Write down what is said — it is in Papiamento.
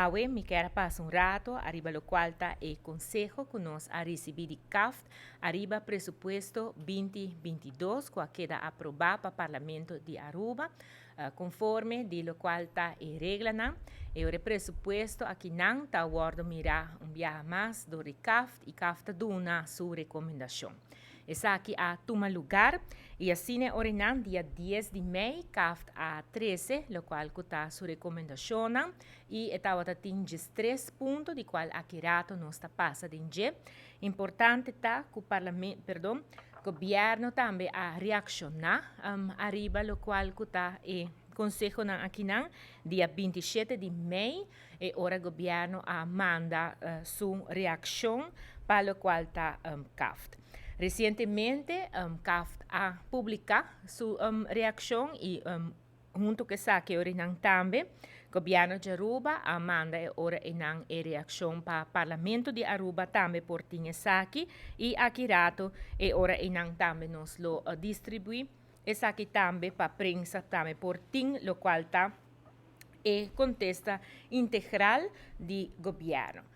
Awe mi kier pasa un rato ariba locual ta e conseho cu nos a ricibi di CAFT ariba presupuesto 2022 cu a keda aproba pa Parlamento di Aruba, conforme di locual ta e reglanan. E presupuesto akinan ta wordo mira un biaha mas door di CAFT y CAFT ta duna su recomendacion. Esaki a tuma lugar y asina ora nan dia 10 di mei CAFT a trece locual cu ta su recomendacion y e tabata tin 3 punto di cual aki rato nos ta pasa den dje. Importante ta cu parlamento, perdon, gobierno tambe a reacciona ariba locual cu ta e consehonan akinan. Dia 27 di mei e ora gobierno a manda su reaccion pa locual ta CAFT. Recientemente CAFT a publica su reaccion y hunto cu esaki nan tambe gobierno di Aruba a manda e ora nan e reaccion pa Parlamento di Aruba tambe por tin esaki y aki rato e ora nan tambe nos lo distribui esaki tambe pa prensa tambe por tin locual ta e contesta integral di gobierno.